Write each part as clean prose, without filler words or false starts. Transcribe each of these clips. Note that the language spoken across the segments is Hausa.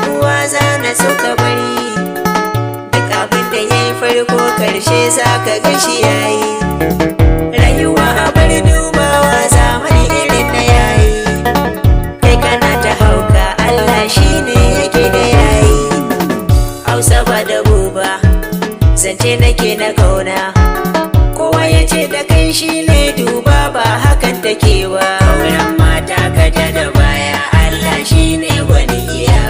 Uwa za na so ka bari. Duk abin da ya yi farko, karshe za ka ga shi yayi. Rayuwa a bar dubawa, zamani irin na yayi. Kai kana ta hauka, Allah shi ne yake da yayi. Hausa ba da buba, zance nake na kauna. Kowa ya ce da kai shi ne, duba ba hakan take ba. Auren mata ka ja da baya, Allah shi ne gwani iya.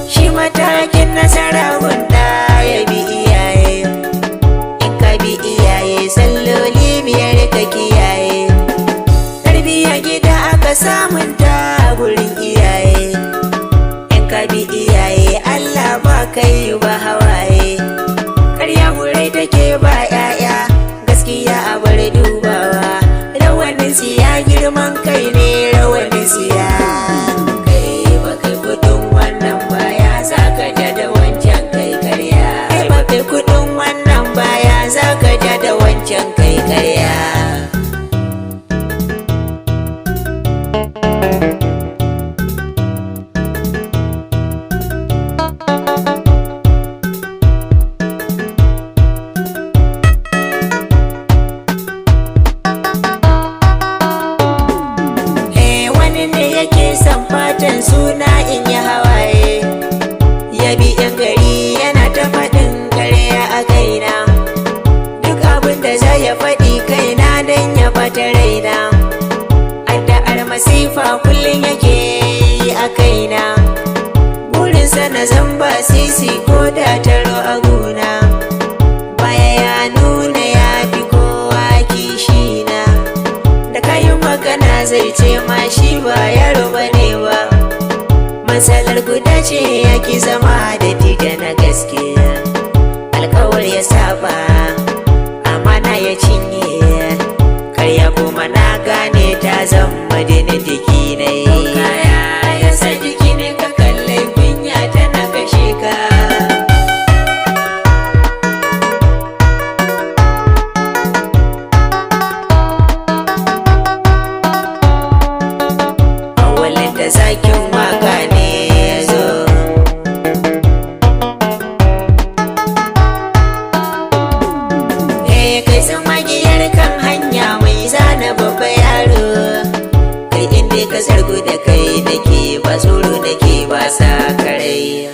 Shi matakin nasara gunda ya bi iyaye. In ka bi iyaye, salloli biyar ka kiyaye. Tarbiyya gida aka samunta gurin iyaye. In ka bi iyaye, Allah ba kai ba hawaye. Karya gurai take ba 'ya'ya, gaskiya a bar dubawa. Rawanin siya girman kai ne, rawanin siya. Kai ba kai kudin wannan baya za ka ja da wancan, kai karya. Kai ba kai kudin wannan baya za ka ja da wancan, kai karya. Eh, wani ne yake son fatan suna in yi hawaye. Ya bi yan gari yana ta faɗin karya a kaina. Duk abin da za ya faɗi kaina don ya bata raina. Addu'ar masifa kullum yake yi a kaina. Burinsa na zamba sisi ko da taro a gona. Baya ya nuna ya fi kowa kishina. Da kayan magana zai ce ma shi ba yaro bane ba. Matsalar guda ce, yaki zama da tija na gaskiya. Alkawar ya saba, amana ya cinye. Karya kuma na gane ta zama dinin jiki ne. Kaya ya sa jiki ne ka kalle, kunya tana kashe ka. Awalin da zakin waka ne ya zo. Eh, kai san magiyar kan hanya mai zana babba yaro. Kai inda ka sargu da kai nake, ba tsoro nake ba sa karai.